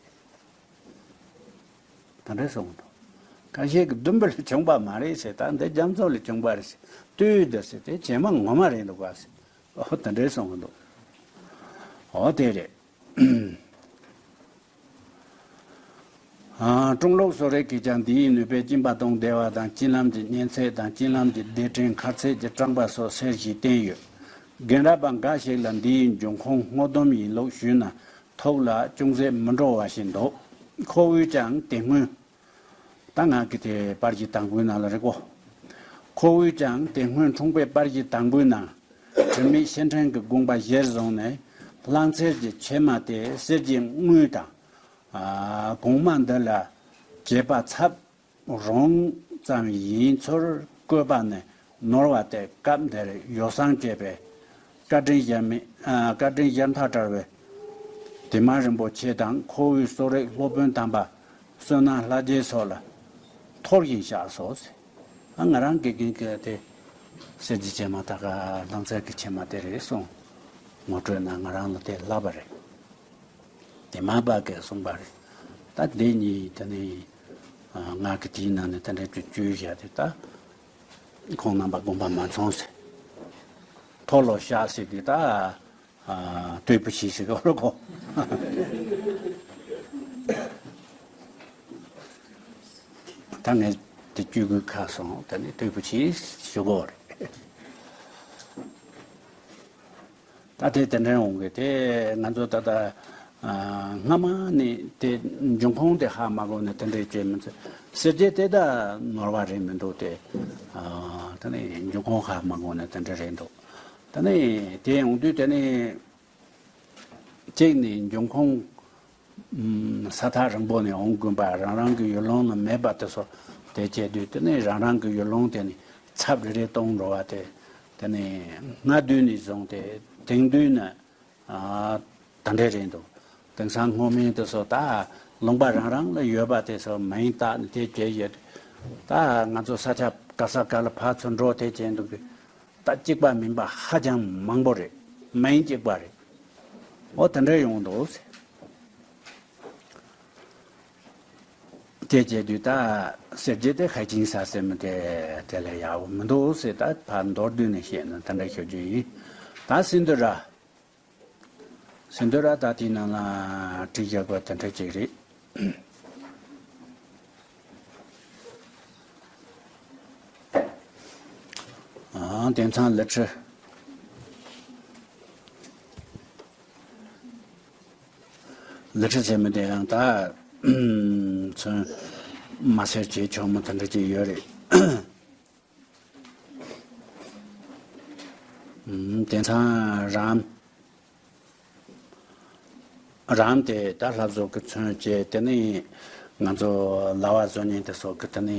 ད་འདྲས་གསུངས་འདུག། ཁ་ཤས་ཀྱིས་བདུན་པོ་ལས་བྱུང་པ་མ་རེད་ཟེར། ད་འདི་རྒྱ་མཚོ་ལས་བྱུང་པ་རེད་ཟེར། ལྟོས་དང་ཟེར་དེ་བྱེ་མ་ངོ་མ་རེད་འདུག་ག་ཟེར། འོ་ད་འདྲས་གསུངས་འདུག། འོ་དེ་རེད། ཀྲུང་ལུགས་གསོ་རིག་གིས་ཀྱང་འདིའི་ནུས་པས་གཅིན་པ་གཏོང་བདེ་བ་དང་གཅིན་ལམ་གྱི་གཉན་ཚད་དང་གཅིན་ལམ་གྱི་སྡེ་ཕྲན་མཁར་ཚད་ཀྱི་སྐྲངས་པ་སོགས་གསལ་ཞིང་བསྟན་ཡོད། རྒན་རབས་པ་འགའ་ཞིག་ལ་འདིའི་འབྱུང་ཁུངས་སྔོག་སྡོམ་ཡིན་ལུགས་ཞུས་ན་ཐུགས་ལ་ཅུང་ཟད་མི་འགྲོ་བ་ཞིག་འདུག། ཁོ་བོས་ཀྱང་དེ་སྔོན། ད་ང་གི་དེ་པར་གྱི་དང་པོའི་ནང་ལ་རེད་གོ། ཁོ་བོས་ཀྱང་དེ་སྔོན་འཁྲུངས་པའི་པར་གྱི་དང་པོའི་ནང་། དྲི་མེད་ཤེལ་ཕྲེང་གི་དགོངས་པ་གཞིར་བཟུང་ནས་གླང་ཚེར་གྱི་ཕྱེ་མ་དེ་གསེར་གྱི་དངུལ་དང་། གོང་མ་འདི་ལ་བྱེད་པ་ཚབ་རོང་ཙམ་ཡིན་ཚུལ་བཀོད་པ་ནས་ནོར་བ་དེ་སྐབས་འདིར་ཡོ་བསྲང་བྱས་པའི་བཀའ་དྲིན་ཞལ་མི་ཨ། བཀའ་དྲིན་ཞལ་མཐའ་བྲལ་བའི་དེ་མ་རིན་པོ་ཆེ་དང་ཁོ་བོའི་གསོ་རིག་སློབ་དཔོན་དམ་པ་བསོད་ནམས་ལྷ་རྗེ་སོགས་ལ་འཐོར་ཞིང་བཤགས་སོ་ཟེར། ཨ་ང་རང་དགེ་རྒན་གྱིས་དེ་གསེར་གྱི་ཕྱེ་མ་ད་ག་གླང་ཚེར་གྱི་ཕྱེ་མ་དེ་རེད་གསུངས། ངོ་སྤྲོད་ན་ང་རང་ལ་དེ་ལབ་པ་རེད། དེ་མ་པ་གས་གསུངས་པ་རེད། ད་འདི་གཉིས་དེ་ནི་ང་གི་དེའི་ནང་ནས་དེ་འདྲ་བཅུ་བཅུ་བཞག་དེ་ད་ཁོང་རྣམ་པ་དགོངས་པ་མ་ཚོམས་ཟེར། མཐོལ་ལོ་བཤགས་ཟེར་དེ་ད་ལྟོས་པོ་ཆེ་ཟེར་གོ་རོ་གོ། ད་ངས་དེ་བཅུ་དགུའི་ཁ་སོང་ད་ནི་ལྟོས་པོ་ཆེ་ཞུ་གོ་རེད། ད་དེ་དེ་འདྲ་འོང་གི་དེ་ང་ཚོ་ད་ལྟ་སྔ་མ་ནས་དེ་འབྱུང་ཁུངས་དེ་ཧ་མ་གོ་ནས་དེ་འདྲ་བྱས་མི་ཚེ་གསེར་གྱི་དེ་ད་ནོར་བ་རེད་མི་འདུག་དེ་ད་ནི་འབྱུང་ཁུངས་ཧ་མ་གོ་ནས་དེ་འདྲ་རེད་འདུག། ད་ནི་དེ་ཡོང་དུས་དེ་ནི་གཅིག་ནི་འབྱུང་ཁུངས་ས་ཐག་རིང་པོ་ནས་འོང་དགོས་པ་རང་རང་གི་ཡུལ་ལུང་ལ་མེད་པ་དེ་ཚོ་དེ་བྱས་དུས་དེ་ནི་རང་རང་གི་ཡུལ་ལུང་དེ་ནི་ཚབ་རེ་རེ་གཏོང་འགྲོ་བ་དེ་དེ་ནི་སྔ་དུས་ནས་བཟུང་སྟེ་དེང་དུས་ནས་ད་འདྲས་རེད་འདུག། དེང་སང་སྔོ་སྨན་དེ་ཚོ་ད་ལུང་པ་རང་རང་ལ་ཡོད་པ་དེ་ཚོ་མིང་བཏགས་ནས་དེ་བྱས་ཡོད། ད་ང་ཚོ་ས་ཆ་ག་ས་ག་ལ་ཕར་ཚུར་འགྲོ་དེ་བྱས་འདུག་གི་ད་གཅིག་པ་མིན་པ་ཧ་ཅང་མང་པོ་རེད། མིང་གཅིག་པ་རེད། འོ་དེ་འདྲ་ཡོང་འདུག་ཟེར། དེ་བྱས་དུས་ད་གསེར་གྱི་དེ་ཧའེ་ཅིང་ཧྲ་ཟེར་མི་དེ་དེ་ལས་ཡག་པོ་མི་འདུག་ཟེར། ད་ཕར་མདོར་བསྡུས་ནས་བཤད་ན་དེ་འདྲ་ཞུ་རྒྱུ་ཡིན། ད་སིན་དྷུ་ར། སིན་དྷུ་ར་ད་དེའི་ནང་ལ་བྲིས་བཞག་པ་དེ་འདྲ་ཅིག་རེད། ཨ། དེང་སང་ལི་ཁྲི། ལི་ཁྲི་ཟེར་མི་དེ་ཡང་ད་ཚོན་མ་སེར་བྱས་ཆོག་མོ་དེ་འདྲ་ཅིག་ཡོད་རེད། ཨུམ། དེང་སང་རམ། རམ་དེ་ད་ལྷ་བཟོ་གི་ཚོན་བཅས་དེ་ནི་ང་ཚོ་ལྭ་བ་བཟོ་མཁན་དེ་སོགས་ཀྱི་དེ་ནི་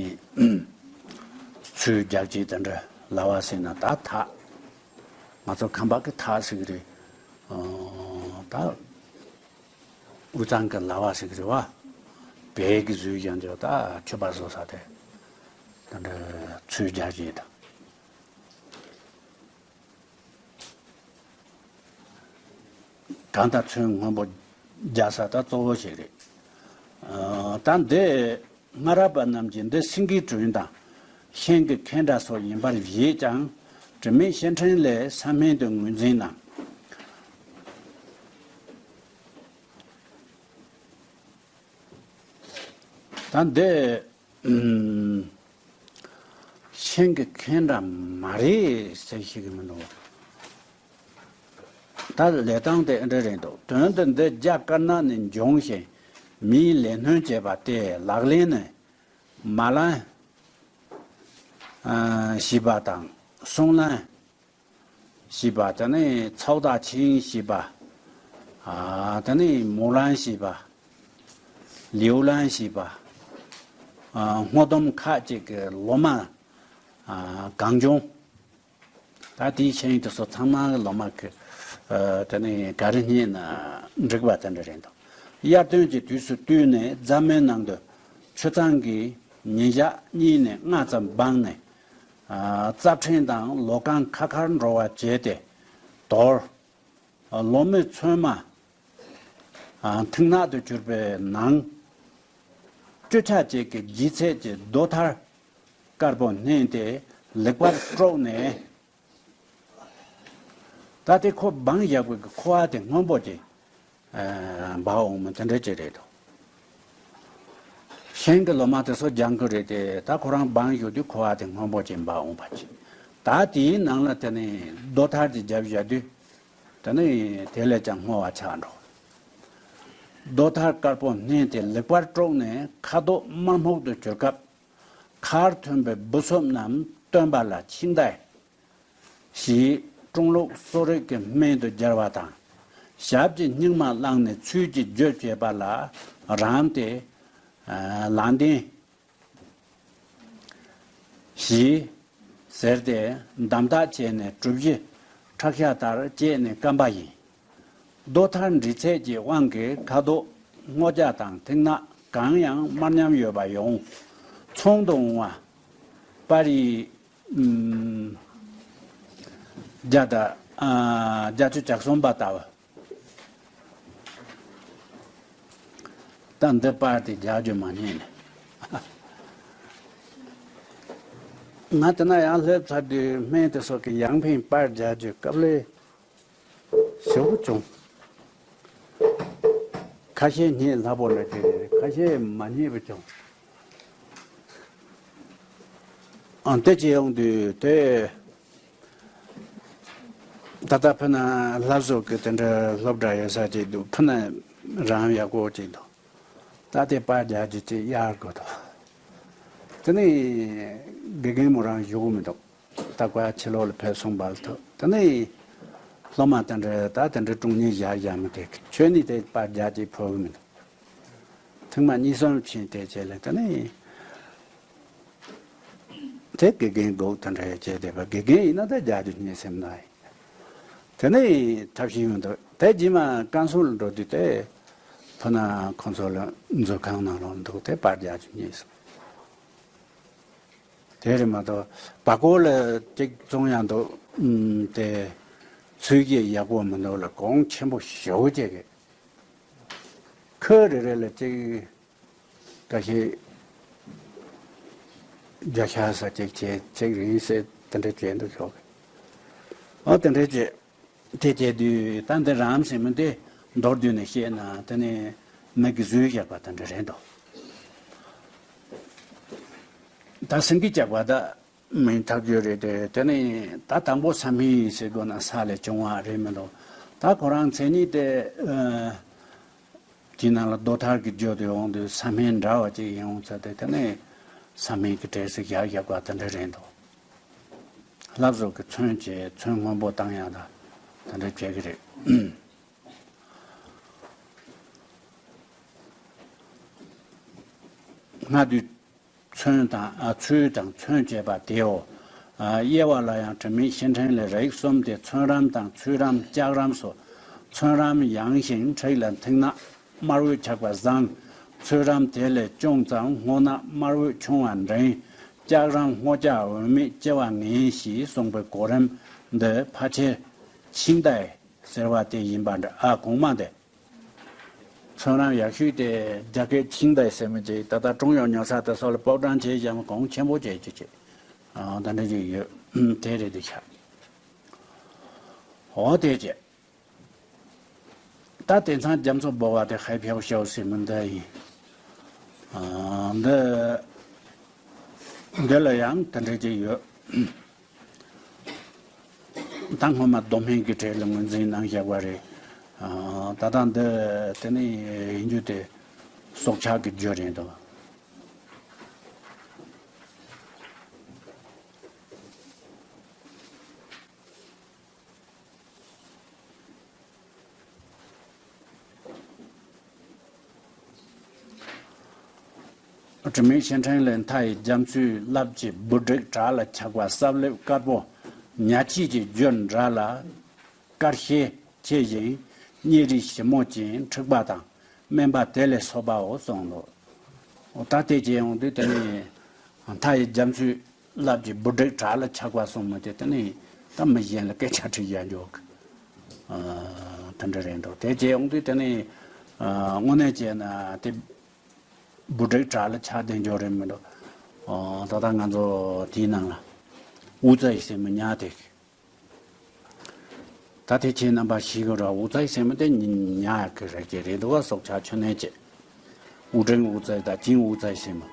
ཚུལ་རྒྱག་ཅིག་དེ་འདྲ་ལྭ་བ་ཟེར་ན་ད་ཐག་ང་ཚོ་ཁམས་པ་གི་ཐག་ཟེར་གི་རེད། ཨོ་ད་དབུས་གཙང་གི་ལྭ་བ་ཟེར་གི་རེད་བ། བལ་གི་བཟོས་ཀྱང་འཇོག་ད་མཆོད་པ་བཟོ་ས་དེ་དེ་འདྲ་ཚུལ་རྒྱག་ཅིག་དང་། གང་ལྟར་ཚོན་སྔོན་པོ་རྒྱག་ས་ད་གཙོ་བོ་ཞིག་རེད། ཨ་ད་འདི་སྔ་རབས་པ་རྣམས་ཀྱིས་འདི་སེང་གེའི་དྲུང་དང་ཤིང་གི་ཁེན་ཌ་སོགས་ཡིན་པར་བཞེད་ཀྱང་དྲི་མེད་ཤེལ་ཕྲེང་ལས་ས་སྨན་དུ་ངོས་འཛིན་གནང་། ད་འདི་ཨུམ། ཤིང་གི་ཁེན་ཌ་མ་རེད་ཟེར་ཤེས་ཀྱི་མི་འདུག་ད་ལས་སྟངས་དེ་ཨེ་འདྲ་རེད་འདུག་དོན་དུ་འདི་རྒྱ་དཀར་ནག་ནས་འབྱུང་ཞིང་མིའི་ལས་སྣོན་བྱས་པ་སྟེ་ལག་ལེན་ནི་མ་ལན་ཨ་ཞེས་པ་དང་སུང་ལན་ཞེས་པ་དེ་ནི་ཚོགས་བདག་ཆིང་ཞེས་པ། ཨ་དེ་ནི་མུའུ་ལན་ཞེས་པ། ལིའུ་ལན་ཞེས་པ། ཨ་སྔོ་ལྡུམ་ཁ་ཅིག་གི་ལོ་མ། ཨ་གངས་ལྗོངས། ད་དེའི་ཤེས་ཡོན་དེ་ཚོ་ཚང་མ་གི་ལོ་མ་གི་ཨ་དེ་ནི་ག་རེ་རྙེད་ན་འགྲིག་པ་དེ་འདྲ་རེད་འདུག་དབྱར་སྟོན་གྱི་དུས་སུ་བཏུས་ནས་རྫ་སྨན་ནང་དུ་ཆུ་གཙང་གི་ཉིན་ཞག་གཉིས་ནས་ལྔ་ཙམ་སྦངས་ནས། ཨ་རྩྭ་ཕྲན་དང་ལོ་གང་ཁ་ཁར་འགྲོ་བ་བྱས་ཏེ། དོར། ཨ་ལོ་མའི་ཚོད་མ། ཨ་མཐིང་ནག་ཏུ་གྱུར་པའི་ནང་། བཅུ་ཆ་གཅིག་གི་ལྗིད་ཚད་ཀྱི་རྡོ་ཐར་དཀར་པོ་བསྣན་ཏེ་ལེགས་པར་དཀྲོགས་ནས། ད་ལྟའི་ཁོ་སྦངས་བཞག་པའི་ཁུ་བ་དེ་སྔོན་པོ་ཅིག་འབར་འོང་མི་དེ་འདྲ་ཅིག་རེད་དོ། ཤིང་གི་ལོ་མ་དེ་ཚོ་ལྗང་ཁུ་རེད་དེ། ད་ཁོ་རང་སྦངས་བཞག་དུས་ཁུ་བ་དེ་སྔོན་པོ་ཅིག་འབར་འོང་བ་ཅིག་ད་དེའི་ནང་ལ་དེ་ནི་རྡོ་ཐར་དེ་བརྒྱབ་བཞག་དུས་དེ་ནི་དེ་ལས་ཀྱང་སྔོ་བ་ཆགས་འགྲོ། རྡོ་ཐར་དཀར་པོ་བསྣན་ཏེ་ལེགས་པར་དཀྲོགས་ནས་ཁ་དོག་དམར་སྨུག་ཏུ་གྱུར་སྐབས། ཁར་ཐོན་པའི་འབུ་སོབ་རྣམས་བཏོན་པ་ལ་ཆིང་ཏའི་ཞེས་ཀྲུང་ལུགས་གསོ་རིག་གི་སྨན་དུ་སྦྱར་བ་དང་། ཞབས་ཀྱི་སྙིགས་མ་བླངས་ནས་ཚུལ་གྱིས་བརྗོད་བྱེད་པ་ལ་རམ་སྟེ། ལ་ལྡན་ཞེས་ཟེར་ཏེ། འདམ་ཐག་བཅད་ནས་གྲུ་བཞི་ཁྲག་ཤ་ལྟར་བཅད་ནས་སྐམ་པ་ཡིན། རྡོ་ཐར་འདྲིས་ཚད་ཀྱི་དབང་གིས་ཁ་དོག་སྔོ་སྐྱ་དང་མཐིང་ནག་གང་ཡང་དམར་ཉམས་ཡོད་པ་ཡོང་། ཚོང་དུ་འོང་བ། པར་རིས། ཨུམ། བརྒྱ་དང་། ཨ་བརྒྱད་ཅུ་གྱ་གསུམ་པ་ལྟ་བུ། ད་འདི་པར་དེ་རྒྱག་རྒྱུ་མ་རྙེད་ནས། ང་དེ་ན་ཡང་སླེབས་ཚར་དུས་སྨན་དེ་སོགས་ཀྱི་ཡང་ཕན་པར་རྒྱག་རྒྱུ་སྐབས་ལས་ཞེ་པོ་བྱུང་། ཁ་ཤས་རྙེད་སླ་པོ་འདྲ་ཅིག་རེད། ཁ་ཤས་མ་རྙེད་པ་བྱུང་། ཨང་། དེ་བྱས་ཡོང་དུས་དེ། ད་ལྟ་ཕུ་ན་ལྷ་བཟོ་གི་དེ་འདྲ་སློབ་གྲྭ་ཡོད་ས་ཅིག་འདུག་ཕུ་ན་རང་ཡག་པོ་ཅིག་འདུག་ད་དེ་པར་རྒྱག་རྒྱུ་ཅིག་གཡར་དགོས་འདུག་དེ་ནི་དགེ་རྒན་མོ་རང་བཞུགས་མི་འདུག་ད་ཀ་ཕྱི་ལོགས་ལ་ཕེབས་སོང་བར་དུ། དེ་ནི་སློབ་མ་དེ་འདྲ་ད་དེ་འདྲ་དྲུང་ནས་བཞག་བཞག་མི་དེ་ཁྱོད་ནི་དེ་པར་རྒྱག་ཅིག་ཕོད་གི་མི་འདུག་ཐེངས་མ་གཉིས་གསུམ་ཕྱིན་དེ་བྱས་ལ་དེ་ནི། དེ་དགེ་རྒན་སྒུག་དེ་འདྲ་བྱས་བསྡད་པ། དགེ་རྒན་ཡིན་ན་ད་རྒྱག་རྒྱུ་རྙེད་སེམས་ན་ཡིན། དེ་ནས་ཐབས་ཤེས་ཡོང་འདུག་དེ་རྗེས་མ་ཀན་སུའུ་ལ་འགྲོ་དུས་དེ་ཕུ་ན་ཁོང་ཚོ་ལ་མཛོད་ཁང་ནང་ལོགས་འདུག་དེ་པར་རྒྱག་རྒྱུ་རྙེད་སོང་། དེ་རེད་མ་གཏོགས་པ་ཀོ་ལ་གཅིག་བཙོང་ཡག་འདུག་ཨུམ། དེ་ཚུལ་གྱིས་ཡག་པོ་མི་འདུག་ལ་གོང་ཆེན་པོ་ཞེ་པོ་ཅིག་གི་ཁུ་རེ་རེ་ལ་གཅིག་ཀ་ཤེད་རྒྱ་ཤ་ས་ཅིག་བྱས་ཅིག་རིང་སེ་དེ་འདྲ་བྱས་འདུག་ཤོག་ཨ་དེ་འདྲ་བྱས། དེ་བྱས་དུས་ད་འདི་རམ་ཟེར་མི་འདི་མདོར་བསྡུས་ནས་བཤད་ན་དེ་ནི་མི་གིས་བཟོས་བཞག་པ་དེ་འདྲ་རེད་འདུག་ད་སེང་གེ་ལྕགས་པ་ད་མིང་ཐག་ཆོད་རེད་དེ། དེ་ནི་ད་དང་པོ་ས་སྨན་ཟེར་དགོས་ན་ས་ལས་བྱུང་བ་རེད་མི་འདུག་ད་ཁོ་རང་མཚན་ཉིད་དེ་ཨ། དེའི་ནང་ལ་རྡོ་ཐར་གྱི་བརྗོད་དུ་ཡོང་དུས་ས་སྨན་འདྲ་བ་ཅིག་ཡིན་འོང་ཚ་དེ། དེ་ནས་ས་སྨན་གྱི་གྲས་སུ་བཞག་བཞག་པ་དེ་འདྲ་རེད་འདུག་ལྷ་བཟོ་གི་ཚོན་བྱས་ཚོན་སྔོན་པོ་བཏང་ཡག་ད་དེ་འདྲ་བྱེད་ཀྱི་རེད། སྔ་དུས་ཚོན་དང་ཨ་ཚུལ་དང་ཚོན་བཅས་པ་དེའོ། ཨ་དབྱེ་བ་ལ་ཡང་དྲི་མེད་ཤིང་ཕྲན་ལས་རིགས་གསུམ་སྟེ། ཚོན་རམ་དང་ཚུལ་རམ་ལྕགས་རམ་སོགས། ཚོན་རམ་ཡང་ཞིང་འཁྲིགས་ལ་མཐུག་ན་དམར་འོད་ཆགས་པ་བཟང་། ཚུལ་རམ་དེ་ལས་ཅུང་ཙམ་སྔོ་ན་དམར་འོད་ཆུང་བ་འབྲིང་། ལྕགས་རམ་སྔོ་སྐྱ་འོད་མེད་ལྕི་བ་ངན་ཞེས་གསུངས་པའི་གོ་རིམ་འདི་ཕལ་ཆེར་ཆིང་ཏའི་ཟེར་བ་དེ་ཡིན་པ་འདྲ། ཨ་གོང་མ་དེ། ཚོན་རམ་ཡག་ཤོས་དེ་རྒྱ་སྐད་ཆིང་ཏའི་ཟེར་མི་ཅིག་ད་ལྟ་ཀྲུང་ཡོ་ཉོ་ས་དེ་སོགས་ལ་ཕོ་བྲང་བྱས་ཀྱང་གོང་ཆེན་པོ་བྱས་ཀྱི་ཅིག་ཨ་ད་འདྲ་ཅིག་ཡོད། དེ་རེད་དེ་ཆ། འོ་དེ་བྱས། ད་དེང་སང་རྒྱ་མཚོ་འབོ་བ་དེ་ཧའེ་ཕའོ་ཤའོ་ཟེར་མི་འདི་ཡིན། ཨ་འདི་འདི་ལ་ཡང་དེ་འདྲ་ཅིག་ཡོད། ད་སྔོན་མ་མདོ་སྨད་ཀྱི་གྲས་ལ་ངོས་འཛིན་གནང་བཞག་པ་རེད། ཨ་ད་ལྟ་འདི་དེ་ནི་ཡིན་རྒྱུ་དེ་སྲོག་ཆགས་ཀྱི་རྒྱུ་རེད་འདུག་དྲི་མེད་ཤིང་ཕྲན་ལས་མཐའ་ཡི་རྒྱ་མཚོའི་རླབས་ཀྱི་འབུ་དྲེག་བྲག་ལ་ཆགས་པ་སྲབ་ལེབ་དཀར་པོ་ཉ་ཆིག་གི་རྒྱུ་འདྲ་ལ། དཀར་ཤས་ཆེ་ཞིང་གཉེར་རིས་ཞིབ་མོ་ཅན་འཁྲིགས་པ་དང་སྨན་པ་དེ་ལས་སོགས་པའོ་གསུངས་ལོ། འོ་ད་དེ་བྱས་ཡོང་དུས་དེ་ནི་མཐའ་ཡི་རྒྱ་མཚོའི་རླབས་ཀྱི་འབུ་དྲེག་བྲག་ལ་ཆགས་པ་གསུངས་མི་དེ་དེ་ནི་ད་མི་གཞན་ལ་སྐད་ཆ་དྲིས་ཡ་འཇོག་གི་དེ་འདྲ་རེད་འདུག་དེ་བྱས་ཡོང་དུས་དེ་ནི་དངོས་གནས་བྱས་ན་དེ་འབུ་དྲེག་བྲག་ལ་ཆགས་བསྡད་འཇོག་རེད་མི་འདུག་ད་ལྟ་ང་ཚོ་དེའི་ནང་ལ་དབུ་རྩེ་ཟེར་མི་ཉག་དེ། ད་དེ་ཁྱེད་རྣམ་པ་ཤེས་དགོས་ར། དབུ་རྩེ་ཟེར་མི་དེ་ཉ་ཡག་གི་རེད་ཀྱི་རེད་འདུག་ག་སྲོག་ཆགས་ཁྱོན་ནས་ཀྱི། དབུ་འབྲིང་དབུ་རྩེ་དང་ཅིང་དབུ་རྩེ་ཟེར་མི།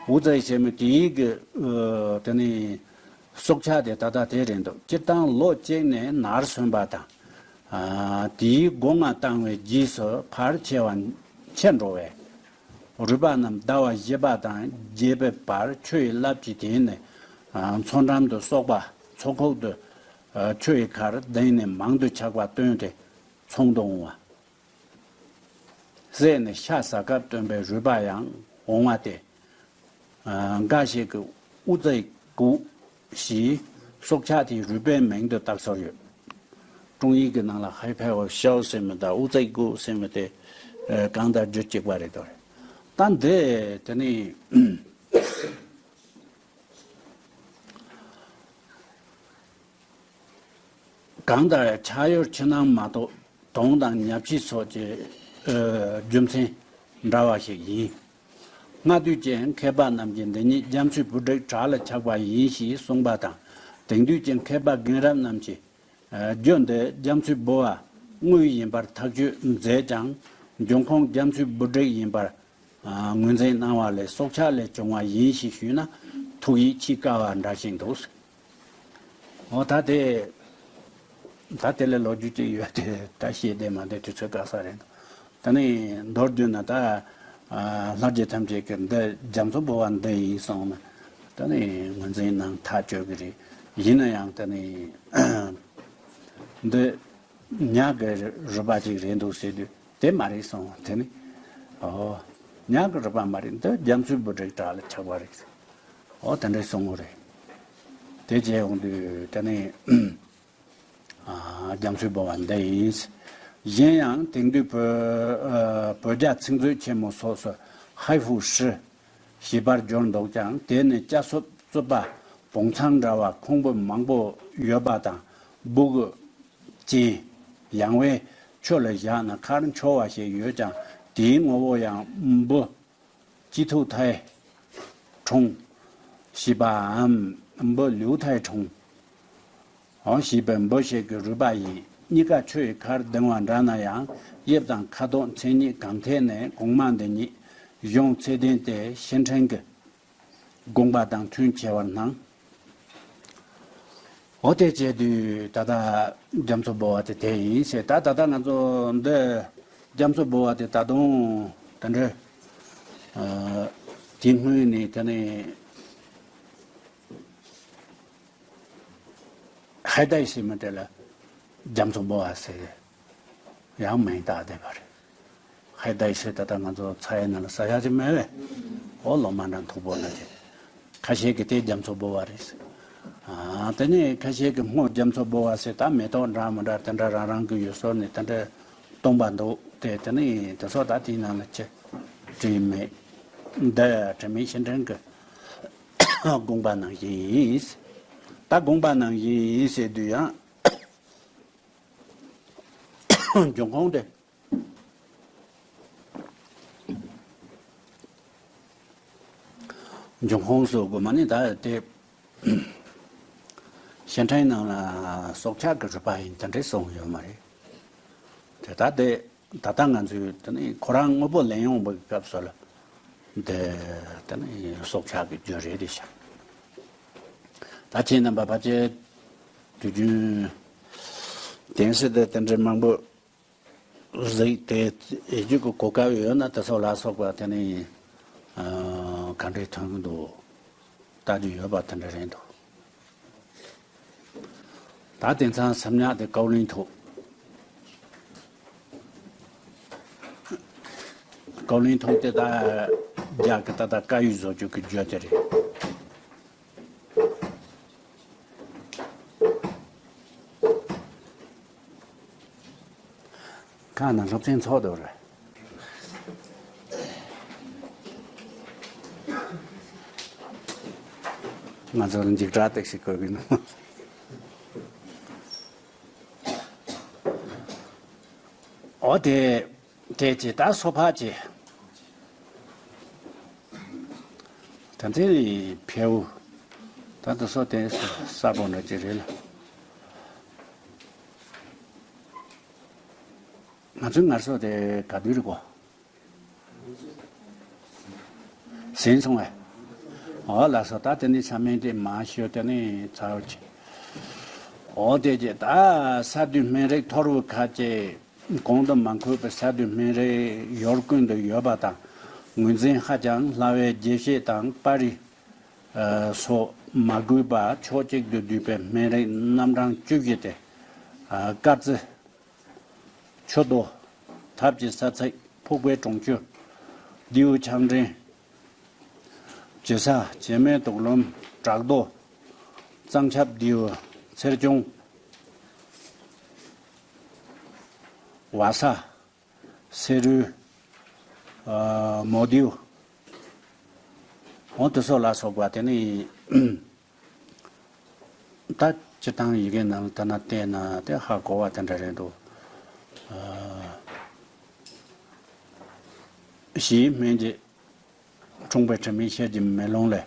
དབུ་རྩེ་ཟེར་མི་དེའི་གི་དེ་ནི་སྲོག་ཆགས་དེ་ད་ལྟ་དེ་རེད་འདུག་སྤྱིར་བཏང་ལོ་གཅིག་ནས་ནར་སོན་པ་དང་། དེའི་སྒོ་ང་བཏང་བའི་རྗེས་སུ་ཕར་ཆེ་བ་ཆེ་འགྲོ་བས། རུས་པ་རྣམས་ཟླ་བ་བཞི་པ་དང་བརྒྱད་པའི་བར་ཆུ་ཡི་རླབས་ཀྱིས་དེད་ནས་མཚོ་འགྲམ་དུ་སོགས་པ་མཚོ་ཁོག་ཏུ་ཆུ་ཡི་ཁར་ལྡིང་ནས་མང་དུ་ཆགས་པ་བཏོན་ཏེ་ཚོང་དུ་འོང་བ། བསྲེགས་ནས་ཤ་ཟ་སྐབས་བཏོན་པའི་རུས་པ་ཡང་འོང་བ་སྟེ། འགའ་ཞིག་གིས་དབུ་རྩེ་གུ་ཞེས་སྲོག་ཆགས་དེའི་རུས་པའི་མིང་དུ་བཏགས་སྲོལ་ཡོད། ཀྲུང་ཡིག་གི་ནང་ལ་ཧའེ་ཕའོ་ཤའོ་ཟེར་མི་དང་དབུ་རྩེ་གུ་ཟེར་མི་དེ་གང་ལྟར་རྒྱུད་གཅིག་པ་རེད་དོ། ད་འདི་དེ་ནི་གང་ལྟར་ཆགས་ཡུལ་ཕྱི་ནང་མ་གཏོགས་དོན་དང་ཉ་ཕྱིས་སོགས་ཀྱི་རྒྱུ་མཚན་འདྲ་བ་ཞིག་ཡིན། སྔ་དུས་ཀྱི་མཁས་པ་རྣམས་ཀྱིས་འདི་ཉིད་རྒྱ་མཚོའི་འབུ་དྲེག་བྲག་ལ་ཆགས་པ་ཡིན་ཞེས་གསུངས་པ་དང་། དེང་དུས་ཀྱི་མཁས་པ་རྒན་རབས་རྣམས་ཀྱིས་རྒྱུ་འདི་རྒྱ་མཚོའི་འབུ་བ་དངོས་ཡིན་པར་ཐག་གཅོད་མཛད་ཀྱང་། འབྱུང་ཁུངས་རྒྱ་མཚོའི་འབུ་དྲེག་ཡིན་པར་ངོས་འཛིན་གནང་བ་ལས་སྲོག་ཆགས་ལས་བྱུང་བ་ཡིན་ཞེས་ཞུས་ན་ཐུགས་ཡིད་ཆེས་དཀའ་བ་འདྲ་ཞིག་འདུག་འོ་ད་དེ། ད་དེ་ལས་ལོ་རྒྱུས་ཅིག་ཡོད་དེ་ད་བཤད་བསྡད་མ་བསྡད་དུས་ཚོད་དཀའ་ས་རེད། ད་ནི་མདོར་བསྡུས་ན་ད་ལྷ་རྗེ་ཐམས་ཅད་ཀྱིས་འདི་རྒྱ་མཚོ་འབུ་བ་འདི་ཡིན་གསུངས་ན་ད་ནི་ངོས་འཛིན་གནང་ཐག་ཆོད་ཀྱི་རེད། ཡིན་ན་ཡང་ད་ནི་འདི་ཉག་གི་རུས་པ་ཅིག་རེད་འདུག་ཟེར་དུས་དེ་མ་རེད་གསུངས། དེ་ནི་ཨོ་ཉག་གི་རུས་པ་མ་རེད། འདི་རྒྱ་མཚོའི་འབུ་དྲེག་བྲག་ལ་ཆགས་པ་རེད། ཨོ་དེ་འདྲས་གསུངས་པ་རེད། དེ་བྱས་ཡོང་དུས་དེ་ནི་ཨ་རྒྱ་མཚོའི་འབུ་བ་འདི་ཡིན། གཞན་ཡང་དེང་དུས་བོད་ཨ་བོད་རྒྱ་ཚིག་མཛོད་ཆེན་མོ་སོགས་སུ་ཧའེ་ཧྥུ་ཧྲི་ཞེས་པར་སྦྱོར་འདུག་ཀྱང་དེ་ནི་སྐྱ་སོབ་རྩུབ་པ་བོང་ཚང་འདྲ་བ་ཁུང་བུ་མང་པོ་ཡོད་པ་དང་སྦུག་ཅན། ཡང་བའི་ཆུ་ལ་བཞག་ན་ཁར་འཕྱོ་བ་ཞིག་ཡོད་ཀྱང་དེའི་ངོ་བོ་ཡང་འབུ་ཅི་ཐུག་ཐའི་ཁྲུང་ཞེས་པའམ་འབུ་ལིའུ་ཐའི་ཁྲུང་ཞེས་པའི་འབུ་ཞིག་གི་རུས་པ་ཡིན། གཉིས་ཀ་ཆུ་ཡི་ཁར་ལྡིང་བ་འདྲ་ན་ཡང་དབྱིབས་དང་ཁ་དོག་མཚན་ཉིད་གང་ཐད་ནས་གོང་མ་འདི་ཉིད་གཞུང་ཚད་ལྡན་ཏེ་ཤིང་ཕྲན་གྱི་དགོངས་པ་དང་མཐུན་ཆེ་བར་སྣང་། འོ་དེ་བྱས་དུས་ད་ལྟ་རྒྱ་མཚོ་འབུ་བ་དེ་དེ་ཡིན་ཟེར། ད་ད་ལྟ་ང་ཚོ་འདི་རྒྱ་མཚོ་འབུ་བ་དེ་ད་དུང་ད་འདྲ་དེ་སྔོན་ནས་དེ་ནས་ཧའེ་ཏའི་ཟེར་མི་དེ་ལ་རྒྱ་མཚོ་འབུ་བ་ཟེར། ཡང་མིང་བཏགས་བསྡད་པ་རེད། ཧའེ་ཏའི་ཟེར་ད་ལྟ་ང་ཚོ་ཚ་ཡའི་ནང་ལ་ཟ་ཡག་ཅིག་མེད་པས། འོ་ལོ་མ་འདྲ་མཐུག་པོ་ན་དེ། ཁ་ཤས་ཀྱིས་དེ་རྒྱ་མཚོ་ལྦུ་བ་རེད་ཟེར། ཨ་དེ་ནས་ཁ་ཤས་ཀྱིས་སྔོ་རྒྱ་མཚོ་ལྦུ་བ་ཟེར། ད་མེ་ཏོག་འདྲ་མི་འདྲ་དེ་འདྲ་རང་རང་གི་ཡུལ་སྲོལ་ནས་དེ་འདྲ་སྟོན་པ་འདུག་དེ་དེ་ནས་དེ་ཚོ་ད་དེའི་ནང་ལ་ཅི་བྲིས་མེད། འདི་དྲི་མེད་ཤེས་འདྲེན་གྱི་དགོངས་པ་ནང་བཞིན་ཡིན། ད་དགོངས་པ་ནང་བཞིན་ཡིན་ཟེར་དུས་ཡང་འབྱུང་ཁུངས་དེ། འབྱུང་ཁུངས་སུ་དགོས་མ་ནི་ད་དེ། ཤེས་འདྲེན་ནང་ལ་སྲོག་ཆགས་ཀྱི་རུས་པ་ཡིན་དེ་འདྲས་གསུངས་ཡོད་མ་རེད། དེ་ད་དེ་ད་ལྟ་ང་ཚོས་དེ་ནི་ཁོ་རང་དངོས་པོ་ལེན་ཡོང་བའི་སྐབས་སུ་ལ། དེ་དེ་ནི་སྲོག་ཆགས་ཀྱི་རྒྱུ་རེད་དེ་ཤག་ད་ཁྱེད་རྣམ་པ་ཕལ་ཆེར་དུས་རྒྱུན་གདན་ས་དེ་དེ་འདྲས་མང་པོ་གཟིགས་ཏེ་ཡིད་རྒྱུད་ཀྱི་གོ་སྐབས་ཡོད་ན་དེ་ཚོ་ལ་སོགས་པ་དེ་ནི་ཨ་ག་འདྲའི་ཐོན་གྱི་འདུག་ལྟ་རྒྱུ་ཡོད་པ་དེ་འདྲ་རེད་འདུག་ད་དེང་སང་སེམས་ཉག་དེ་ཀའོ་ལིན་ཐུག་ཀའོ་ལིན་ཐུག་དེ་ད་རྒྱ་གི་ད་ད་བཀའ་ཡིག་བཟོ་རྒྱུ་གི་རྒྱུ་དེ་རེད། ཁ་ནང་སློབ་ཚན་ཚོགས་འདུག་རེད། ང་ཚོར་འཇིགས་སྐྲག་ཏོག་ཙམ་དགོས་ཀྱི་འདུག་འོ་དེ། དེ་ཅི་ད་སོ་ཕག་ཅི། ད་དེ་ནི་ཕེའུ། ད་དུ་སོ་དེ་ས་སྦོ་འདྲ་ཅི་རེད་ལ། ང་ཚོའི་ངར་སོ་དེ་ག་དུས་རེད་གོ། ཟིན་སོང་བས། འོ་ལགས་སོ། ད་དེ་ནི་ས་སྨན་དེ་མ་ཤོད་དེ་ནི་ཚར་བ་ཅི། འོ་དེ་ཅི་ད་ས་དུས་སྨན་རིགས་ཐོར་བུ་ཁ་ཅེ། གོང་དུ་མ་འཁོད་པའི་ས་དུས་སྨན་རིགས་ཡོར་ཀུན་ཏུ་ཡོད་པ་དང་། ངོས་འཛིན་ཧ་ཅང་སླ་བའི་དགྱེས་བཞེས་དང་པར་རིས་སོགས་མ་དགོས་པར་ཕྱོགས་གཅིག་ཏུ་བསྡུས་པའི་སྨན་རིགས་རྣམ་གྲངས་བཅུ་བཞི་སྟེ། དཀར་རྩི། ཆུ་རྡོ། ཐབས་ཀྱི་ས་ཚིགས། ཕུག་པའི་གྲོང་ཆུ། རྡེའུ་ཆང་འདྲེན། བྱི་ས། བྱེ་མའི་དུག་ལུམ། བྲག་རྡོ། གཙང་ཆབ་རྡེའུ། ཚེར་ཅུང་། བ་ས། སེ་རུ། ཨ་མོ་རྡེའུ། འོ་དེ་ཚོ་ལ་སོགས་པ་དེ་ནི་ད་སྤྱིར་བཏང་ཡི་གེ་ནང་ལ་ལྟ་ན་བལྟས་ན་དེ་ཧ་གོ་བ་དེ་འདྲ་རེད་འདུག་ཨ་གཞིའི་སྨན་གྱི་འཁྲུངས་པའི་དྲི་མེད་ཤེལ་གྱི་མེ་ལོང་ལས།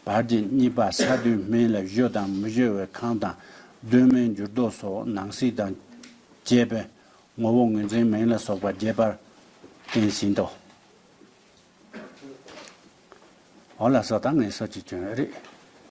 བར་གྱི་གཉིས་པ་ས་དུས་སྨན་ལ་བཞུ་དང་མི་བཞུ་བའི་ཁམས་དང་གདོད་མའི་འགྱུར་ལྡོག་སོགས་ནང་གསེས་དང་བཅས་པའི་ངོ་བོ་ངོས་འཛིན་མིང་ལ་སོགས་པ་རྒྱས་པར་བསྟན་ཟིན་ཏོ། འོ་ལགས་སོ། ད་ངས་སོ་ཅིག་བྱོན་རེད།